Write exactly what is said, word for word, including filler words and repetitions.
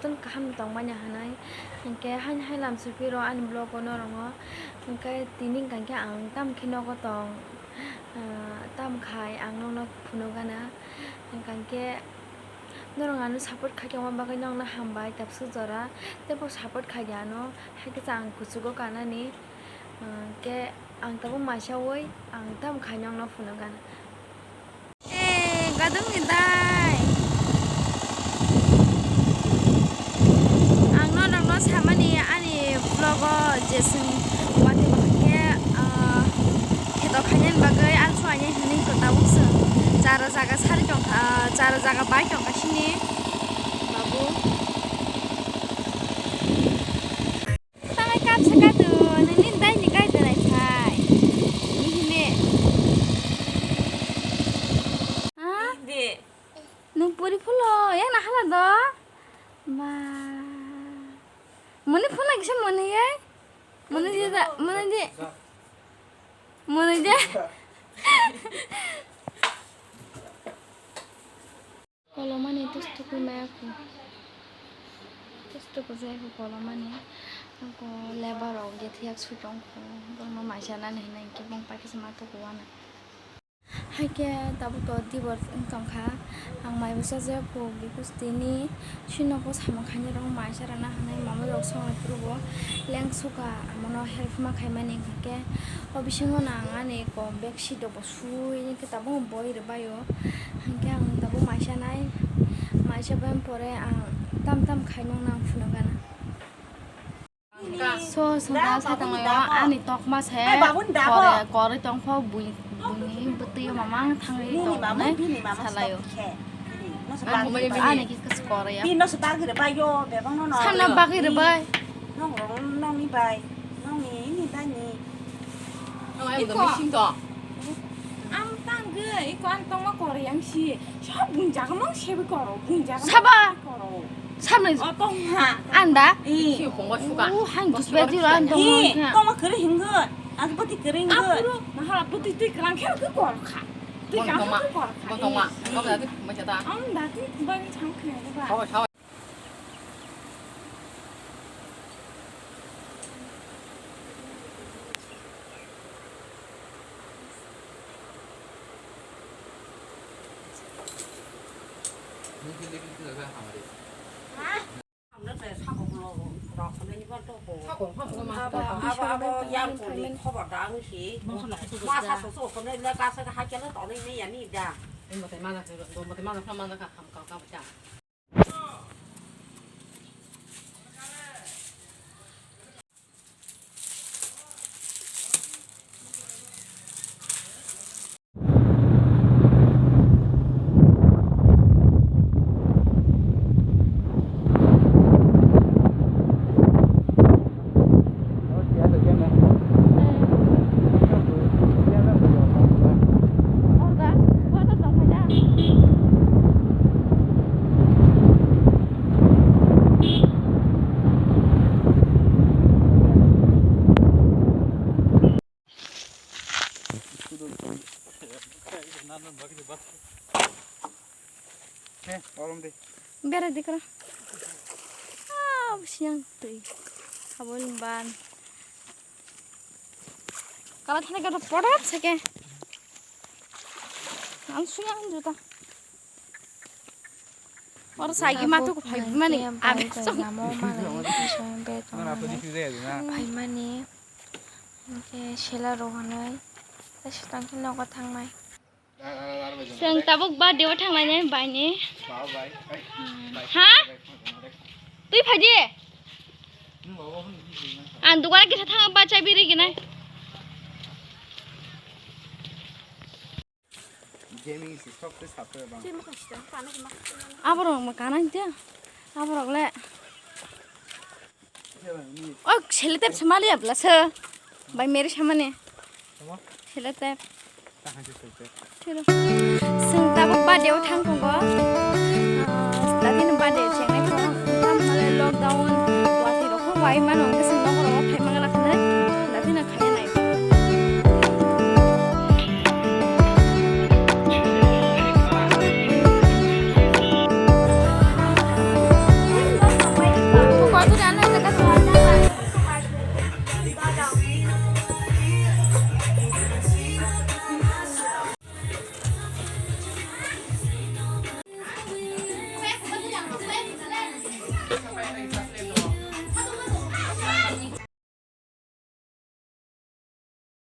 Tun kaham tongmani hwnwi, hinkhe haini hai lam sipiro ani vlog-o norokno, hinkhe tini hinkhe ang tamo khe nogo tong, ah, tamo khai ang nokno phunukgana, hinkhe norok ano support khaikhe wngma bagwi nokno hambai tabuk jora, teibo support khaidi ano, hai khe ang kuchugo kanani, ah, hinkhe ang tabuk maisaui ang tamo khai nokno phunukgana. Eh, gadung ni dai. Ang no nokno samani ani vlog-o je chwng watwi bahai khe, ah, kheto khainani bagwi alsu aini hwnwi kwtal chwng chara jaga sari tongkha, ah, chara jaga bai tongkha sini babu. Tangai kap saka tu, nini dai ni kai berai phai. Ni hine. Ha? Di. Nung puri phulo, yang na hala do? Ba. Muni phuna kisa muni ye? Muni je da, muni je. Muni je. Kolomani tus tukui maya kho. Tus tukui jai kho kolomani. Ako lebar rok je thiyak su tong kho. Bono maisa nani hinai khe bong paikhe se ma tuku wana. Haikhe tabuk to dibor wng tong kha. Ang mai bwsa je kho because tini sino ko samung khainai rok maisa rana hinai mama rok songnai phuru bo leng suka amono help ma khaimani hwnkhe o bisingo no ang ani kom bag seat rok bo sui khe tabuk boi rwbaio. Hinkhe ang tabuk maisanai, maisa bai pore ang tam tam khaimang nang phunukgana. So, songkha sa tonglaio, ani tokma se kore, kore tongpho bui, buini bwtwi mamang thangwi tongmani salaio. Ani khe kwchwkore ya. Sanna bagwi rwbai. Nong rong nongni bai, nongni ni bai ni. Nong ai iko. Mising to. Am tang ge, iko an tongma koro yang si. Sab bunjaga mang sebi koro, bunjaga mang sebi koro. Saba. Samne. O tongma. Anda. I. Si kongo suka. U han dus beti ro an tongma. I, tongma kere hingge. Ang pati kere hingge. Apuru, mahala pati tui kerang khe ke koro kha. Tui kerang khe koro kha. Bon tongma. Kok dati macam ta. Am dati bang chang khe ba. Kau kau. Bera dikra. Ah, siang tui. Abon ban. Kala thani kata podot sake. Ang suya ang juta. Oro saigi ma tuku phai mani abi bai bai song. Lamo malai bisoy be tong mani. Phai mani. Hingke sela rohonai. Tei sitang khe nogo thangnai. Chwng tabuk birthday o thanglainai bai ni. Ha? Twi phai di. Ang dukana kisa thang ba chai biri ginai. Aborok ma kana hinte. Aborok le. O seletep semali abla se. Bai meri samane. Seletep. Thilo. Seng tabuk birthday o thang tongo. Ah, tadi no birthday chengnai thang. Tam hale lockdown. Wati rok wai mano nge seng nok rok phai mangala khne. Tadi na khai.